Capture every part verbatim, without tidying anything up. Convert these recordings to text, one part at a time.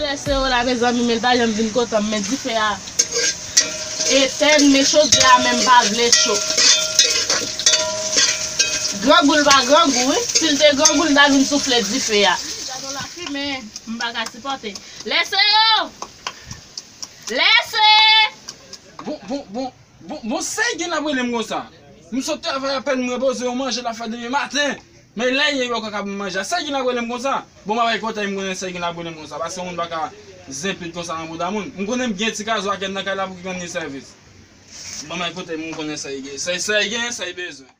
Lè se yo la, mezanmi, men l pa janm vin kontan m, men dife a etèn, men chodyè a menm pa vle cho. Grangou l pa grangou, wi. Si l te grangou, l ta vin soufle dife a. Gade lafimen, m pa ka sipòte. Lèse yo! Lèse! Bon, bon, bon, bon, bon, sa ki gen ap rele m konsa? M sot travay apèn, m repoze, yon manje l ap fè demen maten. Men lè l ye yo ka kab manje a. Sa ki gen ap rele m konsa? Bon, m ap bay kòtèy, m konnen sa ki gen ap rele m konsa. Paske yon moun pa ka zenpit konsa nan bouda moun. M konnen m gen ti kazo ak èd nan kay la pou ki konn li sèvis. Bon, m bay kòtèy, m konnen sa ki gen, sa, sa ki gen, sa ki bezwen.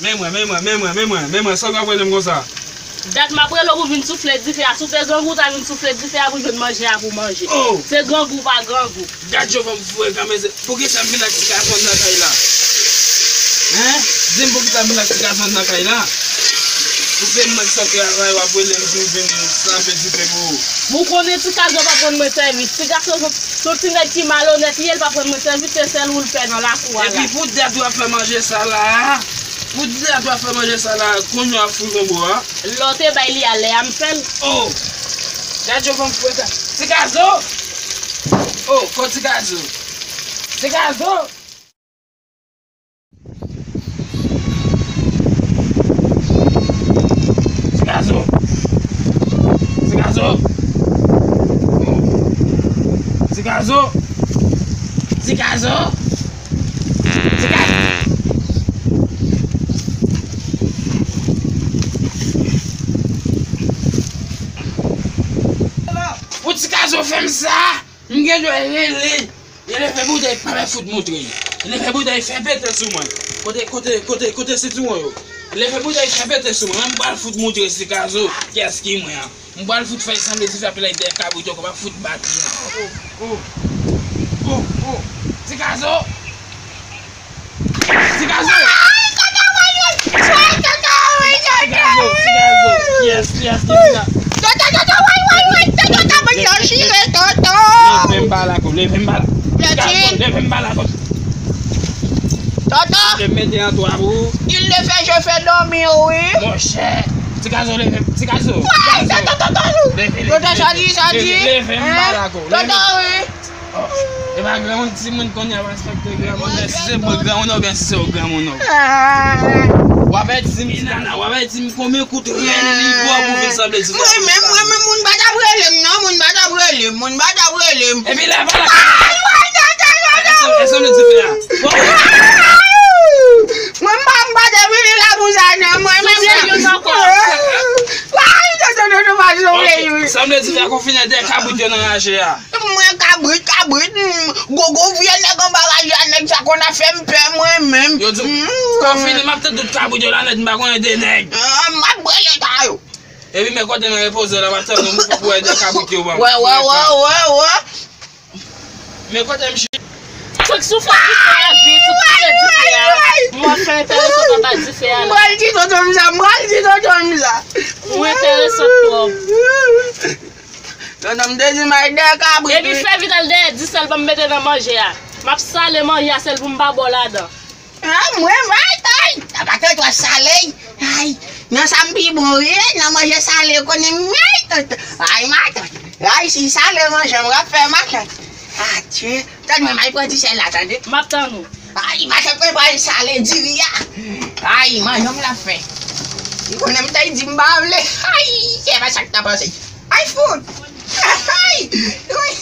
Men mwen, men mwen, men mwen, men mwen, men mwen, sa w ap rele m konsa? Dat m ap rele w pou vin soufle dife a. Si w te grangou, w ta vin soufle dife a pou jwenn manje a pou manje. Oh! Se grangou pa grangou. Gad jan w fè m foure kanmense. Poukisa m vin ak ti kazon nan kay la? Hen? Di m poukisa m vin ak ti kazon nan kay la? Ou se mwen k sot travay, w ap rele m pou vin sanble dife pou ou. Ou konnen ti kazon pa rann mwen sèvis. Ti gason, se yon ti nèg ki malonèt li ye, l pa rann mwen sèvis, se sèl ou l pè nan lakou a la. Epi pou dat w ap fè manje sa la a, pou dat w ap fè manje sa la a, kounye a w ap foure yon bò a. Lè w te bay li a, lè a m fè l. Oh! Gad jan w fè m foure kanmense. Ti gazo! Oh, kot ti gazo? Ti gazo! Ti gazo! Ti gazo! Ti gazo! Ti gazo! Ti gazo! Pou ti gazo fè m sa, m gen dwa rele. Li leve boutèy, pa mèt fout moutre. Li leve boutèy, fè pete sou mwen. Kote, kote, kote, kote sitwon yo? Li leve boutèy, fè pete sou mwen. Mwen m pral fout moutre ti gazo kiyès ki mwen an. M pral fout fè sanble dife a, epi lè dèyè kabrit yo, m ap fout bat li. Oh, oh, oh, oh. Ti gazo! Ti gazo! Ti gazo, ti gazo. Kiyès, kiyès ki ti gazo? Toto, toto, woy, woy, woy, toto, kabrit yo chire, toto. Leve m pa la kou, leve m pa la. Ti gazo, leve m pa la kou. Toto. Leve m mete an twa pou ou. Il le fait, je fais dormir, oui. Monchè. Ti gazo, leve m, ti gazo. Woy, toto, toto, toto. Leve, leve, toto, leve. Sòti, sòti. Leve, leve m pa la kou. Toto, wi. Oh, e pa granmoun, timoun kounye a ap respekte granmoun, men si se mwen granmoun oubyen si se ou granmoun ou. W ap di m, Inana, w ap di m konbyen kout rèl li ba w pou vin sanble dife. Mwen menm, mwen menm, moun pa t ap rele m non, moun pa t ap rele m, moun pa t ap rele m. Epi lè pa la. Ay, woy, non, non, non, non. E sanble dife a. Mwen pa, m pa te vini la pou sa non, mwen menm. Sanble youn ankò. Ay, non, non, non, non, pa sanble youn. Sanble dife a konfine dèyè kabrit yo nan raje a. Mwen kabrit, kabrit, mm, gogo vye nèg anba raje a, nèg sa konn ap fè m pè mwen menm. Yo di m, mm, konfine, m ap tann tout kabrit yo la nèt, m pa konnen de nèg. Ah, m ap brele ta yo. Epi men kote m repoze la, m ap tann nou pou wè de kabrit yo ban m. Wè, wè, wè, wè, wè. Men kote m chita. Fòk soufle dife a vit, soufle dife a. M ap fè enteresan anba dife a la. M pral di tonton m sa, m pral di tonton m sa. Ou enteresan twòp. Tonton m te di m al dèyè kabrit. Epi fè vit al dèyè disèl ban m mete nan manje a. M ap sale manje a, sèl pou m pa ba w ladan. Ah, mwen, ay, ay, sa pa tèt w ap sale. Ay, nan sa m pi bon, wi, nan manje sale, konnen m, ay, tonton. Ay, matant. Ay, si sale manje m, w ap fè matant. Adye. Tande mwen, m al pran ti sèl la, tande. M ap tann ou. Ay, matant mwen pral sale diri a. Ay, manje m l ap fè. Li konnen m t al di m pa vle. Ay, se pa sa k ta pase. Ay, fout. Ay, wi.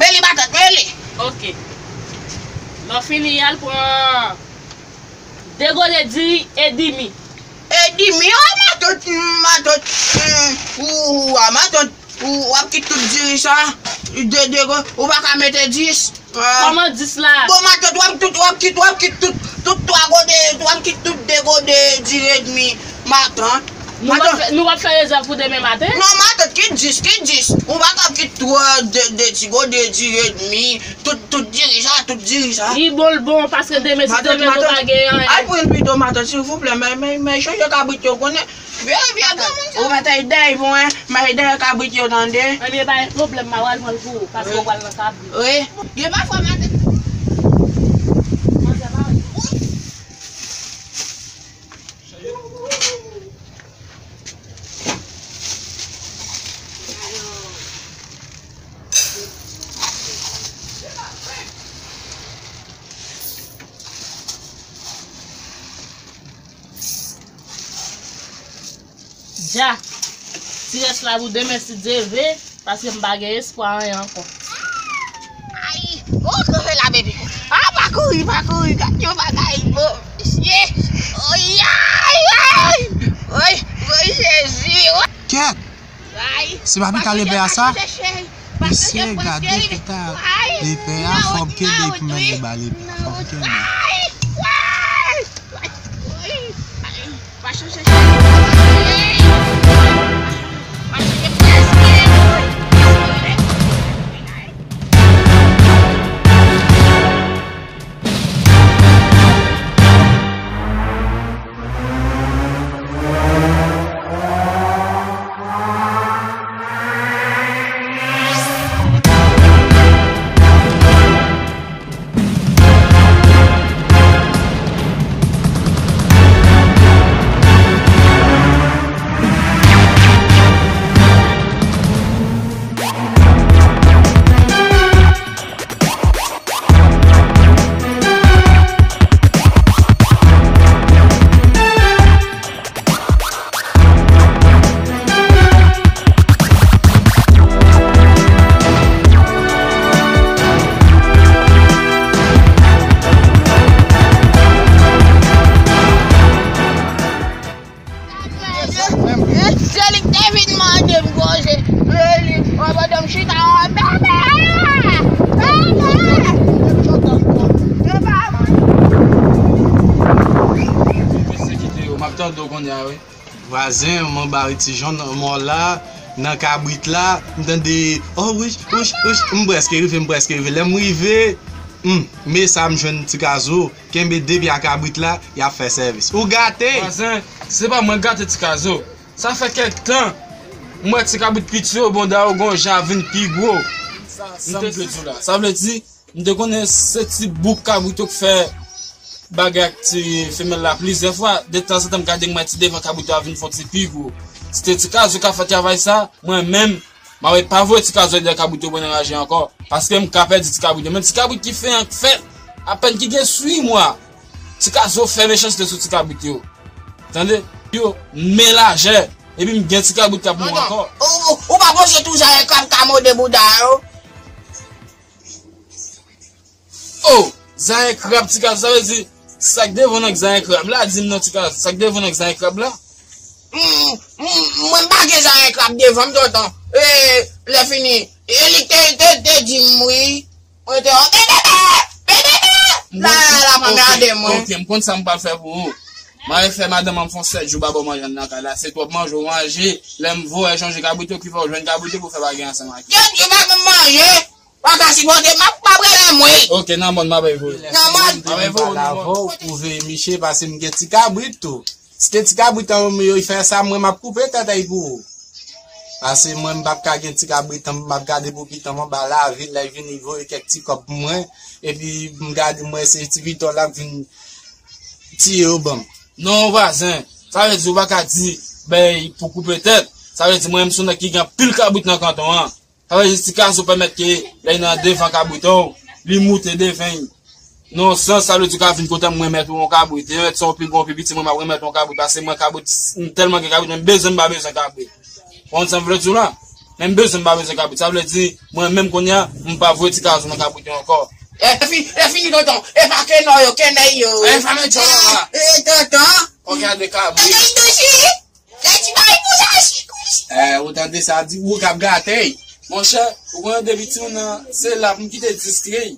Mele matant, mele. Ok. Lè w fini, al pran de gode diri edimi. Edimi, o matant, matant. Ou, ou, a matant. Ou, w ap kit tout diri sa, de, de, ou pa ka mete dis. Ah. Kòman dis la? Bon, matant, w ap tout, w ap kit, w ap kit tout, tout twa gode, w ap kit tout de gode diri edmi, matant. Nou p ap fè, nou p ap fè rezèv pou demen maten? Non, matant, ki dis, ki dis? Ou pa ka kite twò, de, de ti gode, di edmi, tout, tout diri sa, tout diri sa. Li bon, l bon, paske demen, si demen nou pa gen anyen. Al pran l pito, matant, silvouplè, men, men, men, chanje kabrit yo, konnen. Vye, vye granmoun sa. Ou mèt al dèy pou mwen, m al dèy kabrit yo, tande. Ebyen, pa gen pwoblèm, m a pral pran l pou ou, paske ou pral nan kabrit. Wi. Gen pafwa, matant. Manzè pa wè. Dja, ti rès la pou demen si Dye vle, paske m pa gen espwa anyen ankò. Ay, oh, kanpe la, bebe. Ah, pa kouri, pa kouri, gad yon bagay, bon, mesye. Oy, ay, ay. Oy, oy, Jezi, oy. Kèt! Ay, se pa pita lepè a sa? Mesye, gade pita lepè a, fò m kenbe pou m mennen ba lepè a, fò m kenbe. Se li k te vin mande m konje. Se li, mwen pandan m chita, mwen bebe! Bebe! Bebe! Sekite yo, m ap tande w kounye a, wi. Vwazen, m anba ti jan nan mò la, nan kabrit la, m tande, oh, wouch, wouch, wouch, m prèske rive, m prèske rive. Lè m rive, hmm, men sa m jwenn ti kazo, kenbe de pye a kabrit la, y ap fè sèvis. Ou gate! Vwazen, se pa mwen k gate ti kazo. Sa fè kèk tan, m wè ti kabrit piti yo, bon, dayè, gon jan ap vin pi gwo. Sa, sa m vle di w la. Sa vle di, m te konnen se ti bouk kabrit yo k fè bagay ak ti femèl la plizyè fwa. Detanzantan, m gade, m wè ti devan kabrit yo ap vin fè yon ti pi gwo. Si te ti kazo k ap fè travay sa, mwen menm, m ap pa voye ti kazo dèyè kabrit yo pou anraje ankò. Paske m ka pèdi ti kabrit yo. Men ti kabrit ki fenk fèt, apèn ki gen sis mwa. Ti kazo fè mechanste sou ti kabrit yo. Tande? Yo, men lajè. Epi m gen ti kabrit k ap mouri ankò. Ou, ou, ou pa panse tou zayen krab ka mòde bouda yo? Oh, zayen krab ti kazo, sa vle di, sa k devan nan zayen krab la, di m non ti kazo, sa k devan nan zayen krab la? Mm, mm, mwen m pa gen zayen krab devan m tonton. E, lè fini, e li te, te, te di m wi. Mwen te, oh, bebe, bebe, bebe. La, la, la, pa merde mwen. Ok, m konn sa m pral fè pou ou. M al fè madanm an fè sèt jou pa ba w manje nan kay la. Se twòp manje w manje. Lè m voye chanje kabrit yo, ki fè w jwenn kabrit yo pou fè bagay ansanm ak yo. Yo, yo pa ban m manje. Pa ka sipòte, m ap, m ap rele mwen. Ok, nan mòn, m ap voye. Nan mòn. M ap voye, nan mòn. Ou veye miche, paske m gen ti kabrit tou. Si te ti kabrit an yo fè sa, mwen m ap koupe tèt ay pou ou. Paske mwen m p ap ka gen ti kabrit an, m ap gade pou pitit mwen anba lavil, lè l vini voye kèk ti kòb pou mwen, epi m gade m wè se ti Victor la k vin tiye yo ban m. Non, vwazen, sa vle di ou pa ka di bèy pou koupe tèt. Sa vle di mwen m se yon nèg ki gen anpil kabrit nan kanton an. Sa vle di ti kazo pèmèt ke lè l nan devan kabrit an, li moute devan l. Nan yon sans, sa vle di w ka vin kote m, mwen remèt ou yon kabrit. Remèt sa yon pi gwo, pi piti, mwen m ap remèt ou yon kabrit. Paske mwen kabrit, m tèlman gen kabrit, men m bezwen, m pa bezwen kabrit. Ou konn sa m vle di w la? Men m bezwen, m pa bezwen kabrit. Sa vle di, mwen menm kounye a, m pa voye ti kazo nan kabrit yo ankò. E fi, e fini tonton, e pa kenò yo, kenèy yo. E fame djòl la. E tonton. Ou gade kabrit. Tonton, Lè ti bay pou sa, si kou. Eh, ou tande sa di, ou k ap gate. Monchè, ou konnen depi timoun nan, se la pou m kite distri.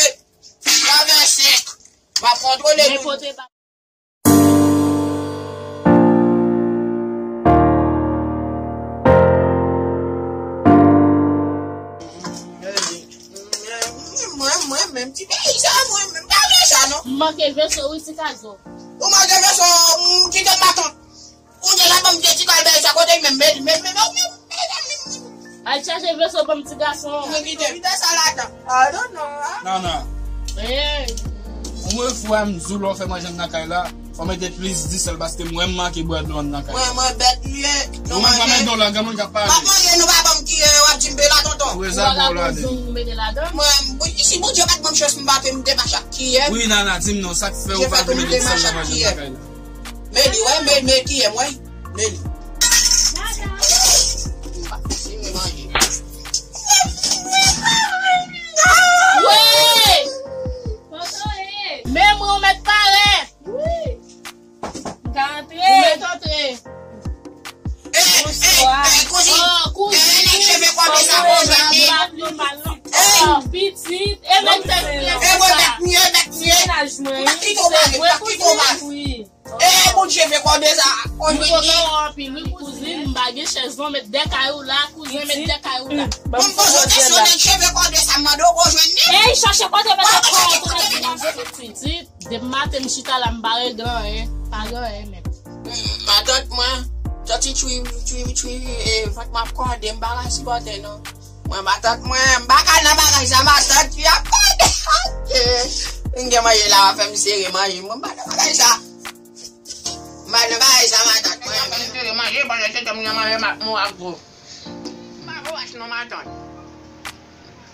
rive. Travèse. M ap kontwole nou. Mwen, mwen menm, ti peyi sa, mwen menm, pa vle sa, non. M manke veso, wi, ti kazo. Ou manke veso, m kite matant. Ou gen la ban m de ti kal bèl sa kote menm, men, men, men, men, men, men, men. Al chache veso ban m ti gason. Mwen kite. Kite sa ladan. I don't know, ah. Nana. Eh. Ou mwen fou a m di w lè w fè manje anndan kay la. Fò mete plis disèl paske mwen m manke bwè dlo anndan kay la. Mwen, mwen bèt li ye. Ou menm pa manje. Mèt dlo la, gen moun k ap pale. M ap manje, nou pa ban m kiyè, w ap di m pe la, tonton. Ou reza bon la de. Mwen, si Bondye pa t ban m chans, m pa te m te mache ak kiyè. Wi, Nana, di m non, sa k fè ou pa vle mete disèl nan manje anndan kay la? Men li, wè, men, men kiyè m, wè. Men li. M pa fini manje. Wi! Men mwen, ou mèt parèt. Wi. M ka antre? Ou mèt antre. Eh, eh, eh, kouzin. Oh, kouzin. Eh, nèg cheve kòde sa, kouzin. Oh, pitit. E nèg tèt mye. Eh, mwen tèt mye, tèt mye. Kite w pale, kite w pale. Eh, moun cheve kòde sa. Mwen kontan w anpil, wi, kouzin. M pa gen chèz non, met de kay ou la, kouzin, met de kay ou la. Bon, m poze w kesyon, nèg cheve kòde sa, m mande w, ou jwenn li? Ey, chache kote w mete kò w, kote w manje pitit. Depi maten m chita la, m pa regle anyen, pa gen anyen menm. Mm, matant mwen, sòti tchwi, tchwi, tchwi, e, vant mwen ap kòde, m pa ka sipòte non. Mwen, matant mwen, m pa ka nan bagay sa, matant, fi ap kòde. M gen manje la, w ap fè m sere manje, mwen, m pa nan bagay sa. M pa nan bagay sa, matant mwen. M pa nan sere manje, pandan se tan m nan manje, m ap mou ak gwo. M pa voras non, matant.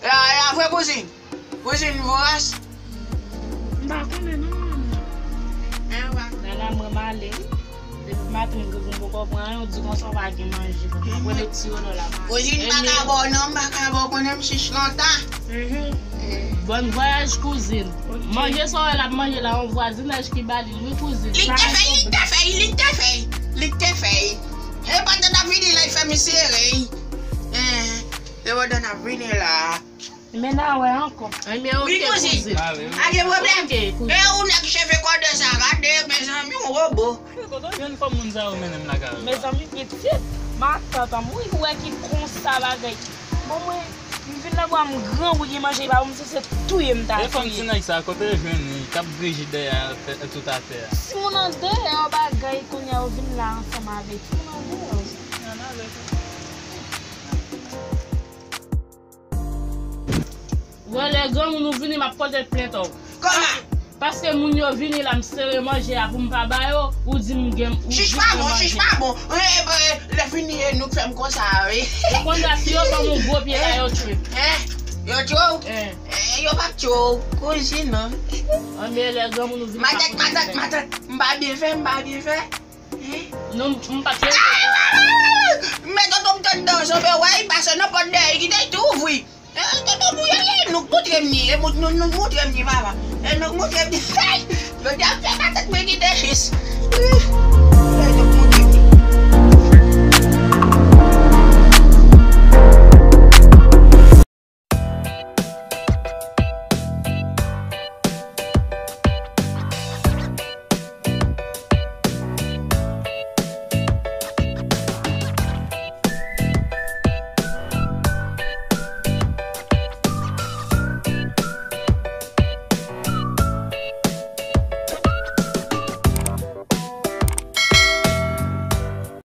E a, e a vre, kouzin? Kouzin voras? M pa konnen non, manman. Nana, mwen m ale wi. Depi maten m granmoun poko pran anyen, ou di konsa w pa gen manje. Mwen rele ti Rolo la, m ale. Kouzin, m pa ka ba w non, m pa ka ba w, konnen m chich lontan. Bon vwayaj, kouzin. Manje sa w wè l ap manje la, yon vwazinaj ki ba li l wi, kouzin. Li te fè, li te fè, li te fè, li te fè. E pandan n ap vini la, li fè m sere. E pandan n ap vini la. Men n a wè ankò. Ebyen, ok, kouzin. A gen pwoblèm? E ou nèg cheve kòde sa, gade, mezanmi, yon wobo. Kote w jwenn fòm moun sa yo mennen m lakay ou? Mezanmi, pitit, matant an m, wi, ou wè ki konsa bagay. Bon, mwen, m vin nan bwa m grangou, gen manje li pa pou m, si se touye m ta touye. E fòm ti nèg sa, kote l jwenn li, k ap griji dèyè tout atè a? Timoun andeyò bagay, kounye a yo vin la ansanm avè timoun andeyò. Wè lè granmoun ou vini, m ap pote plent ou. Kòman? Paske moun yo vini la, m sere manje a pou m pa ba yo, ou di m gen, ou di m gen manje. Chich pa bon, chich pa bon. Lè fini, e nou k fè m konsa, wi. Ou konn sa, si yo ban m yon gwo pye la, yo tchwe. Yo tchwe w? Yo p ap tchwe w. Kouzin, non. Anben, lè granmoun ou vini, m ap pote plent. Matant, matant, matant, m pa byen fè, m pa byen fè. Non, m pa t. Men tonton m t anndan, sanble wè, li pase nan pòt dèyè, li kite l tou ouvri. Tonton m, ou ye, ye, nou k moutre m li, e nou k moutre m li, papa. E nou k moutre m li. Jodi a, m fè matant mwen kite jis.